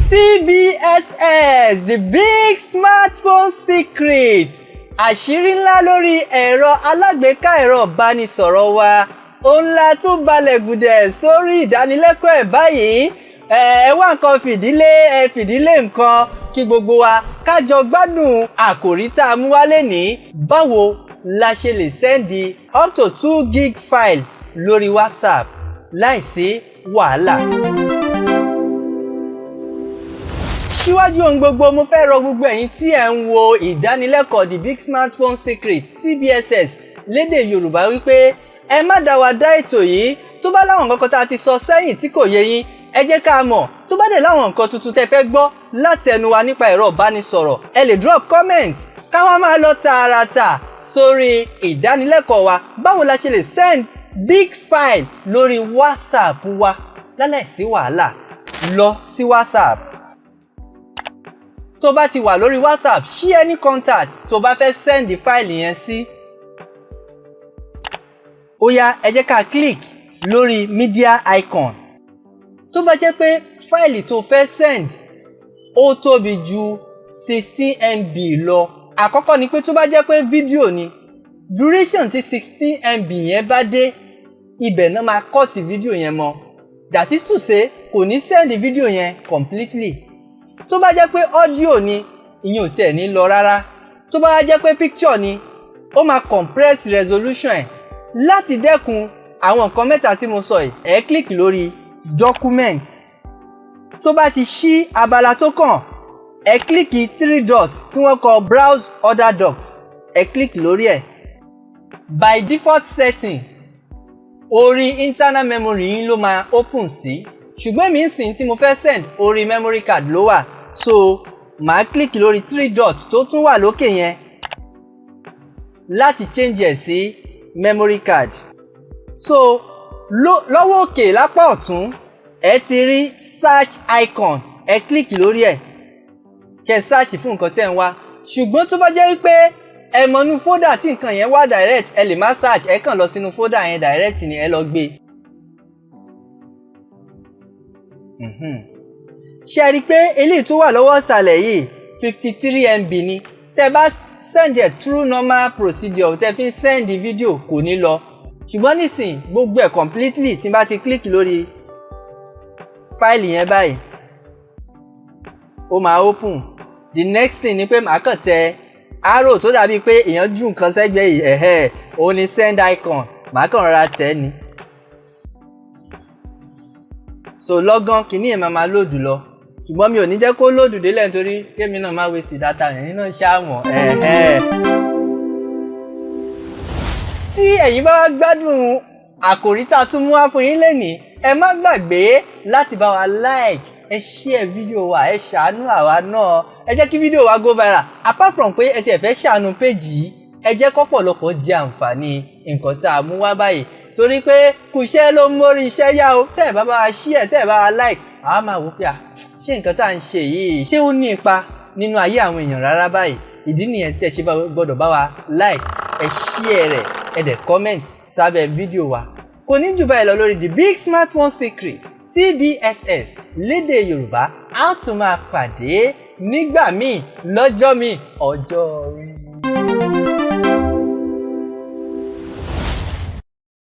TBSS, The Big Smartphone Secret, àṣírí ńlá lórí ẹ̀rọ alágbèéká, ẹ̀rọ ìbánisọ̀rọ̀ wa, òun la tún balẹ̀ gùdẹ̀ sórí ìdánilẹ́kọ̀ọ́ ẹ̀ báyìí. Ẹ wá nǹkan fìdílé, ẹ fìdílé nǹkan, kí gbogbo wa ká jọ gbádùn àkòrí tá a mú wálé ní: báwo la ṣe lè send up to 2 gig file lórí WhatsApp láìsí wàhálà? Síwájú ohun gbogbo, mo fẹ́ rọ gbogbo ẹ̀yin tí ẹ̀ ń wo ìdánilẹ́kọ̀ọ́ The Big Smartphone Secret, TBSS lédè Yorùbá, wípé ẹ má dá wa dá ètò yìí. Tó bá láwọn nǹkan kan tá a ti sọ sẹ́yìn tí kò yé yín, ẹ jẹ́ ká mọ̀. Tó bá dẹ̀ láwọn nǹkan tuntun tẹ́ fẹ́ gbọ́ láti ẹnu wa nípa ẹ̀rọ ìbánisọ̀rọ̀, ẹ lè drop comment. Ká wá máa lọ tààràtà sórí ìdánilẹ́kọ̀ọ́ wa: báwo la ṣe lè send big file lórí WhatsApp wa láláìsí wàhálà? Lọ sí WhatsApp. Tó bá ti wà lórí WhatsApp, ṣí any contact tó bá fẹ́ send file yẹn sí. Ó yá, ẹ jẹ́ ká click lórí media icon. Tó bá jẹ́ pé file tó fẹ́ send ó tóbi ju 16 MB lọ, àkọ́kọ́ ni pé tó bá jẹ́ pé fídíò ni, duration tí 16 MB yẹn bá dé, ibẹ̀ náà máa cut fídíò yẹn mọ́. That is to say, kò ní send fídíò yẹn completely. Tó bá jẹ́ pé audio ni, ìyẹn ò tiẹ̀ ní lọ rárá. Tó bá jẹ́ pé picture ni, ó máa compress resolution ẹ̀. Láti dẹ́kun àwọn nǹkan mẹ́ta tí mo sọ yìí, ẹ click lórí document. Tó bá ti ṣí abala tó kàn, ẹ click three dot tí wọ́n kọ "browse other docs", ẹ click lórí ẹ̀. By default setting, orí internal memory yín ló máa open sí, ṣùgbọ́n èmi nísìn tí mo fẹ́ send, orí memory card ló wà, so màá click lórí three dot tó tún wà lókè yẹn láti change ẹ̀ sí memory card. So lọ́wọ́ òkè lápá ọ̀tún, ẹ ti rí search icon, ẹ click lórí ẹ̀ kẹ́ search fún nǹkan tẹ́ ń wá. Ṣùgbọ́n tó bá jẹ́ wípé ẹ mọ̀nú folder tí nǹkan yẹn wà direct, ẹ lè má search, ẹ kàn lọ sínú folder yẹn direct ni, ẹ lọ gbé. Ṣé ẹ rí i pé eléyìí tó wà lọ́wọ́ ìsàlẹ̀ yìí, 53 MB ni? Tẹ́ bá send ẹ̀ through normal procedure tẹ́ fi ń send video, kò ní lọ. Ṣùgbọ́n nísìn, gbogbo ẹ̀ completely, tí n bá ti click lórí file yẹn báyìí, ó máa open. The next thing ni pé màá kàn tẹ arrow tó dàbí pé èèyàn ju nǹkan sẹ́gbẹ̀ẹ́ yìí, ẹ̀hẹ́, òun ni send icon. Màá kàn rọra tẹ̀ ni. So lọ́gán, kìíní yẹn máa máa load lọ, ṣùgbọ́n mi ò ní jẹ́ kó load délẹ̀ nítorí kémi náà má waste data yẹn nínú ṣáàmù, ẹ̀hẹ́. Tí ẹ̀yin bá wá gbádùn àkòrí tá a tún mú wá fún yín lénìí, ẹ má gbàgbé láti bá wa like, ẹ share fídíò wa, ẹ ṣàánú àwa náà, ẹ jẹ́ kí fídíò wa go viral. Apart from pé ẹ tiẹ̀ fẹ́ ṣàánú page yìí, ẹ jẹ́ kọ́pọ̀lọpọ̀ jẹ àǹfààní nǹkan tá a mú wá báyìí, torí pé kùṣẹ́ ló ń mórí iṣẹ́ yá o. Tẹ́ ẹ̀ bá bá wa share, tẹ́ ẹ̀ bá wa like, àwa máa wò pé à, ṣé nǹkan tá à ń ṣe yìí, ṣé ó ní ipa nínú ayé àwọn èèyàn rárá báyìí? Ìdí nìyẹn tí ẹ ṣe gbọ́dọ̀ bá wa like, ẹ share rẹ̀, ẹ dẹ̀ comment sábẹ́ fídíò wa. Kò ní jù báyìí lọ lórí The Big Smartphone Secret, TBSS lédè Yorùbá. A ó tún máa pàdé nígbà míì, lọ́jọ́ míì, ọjọ́ rí.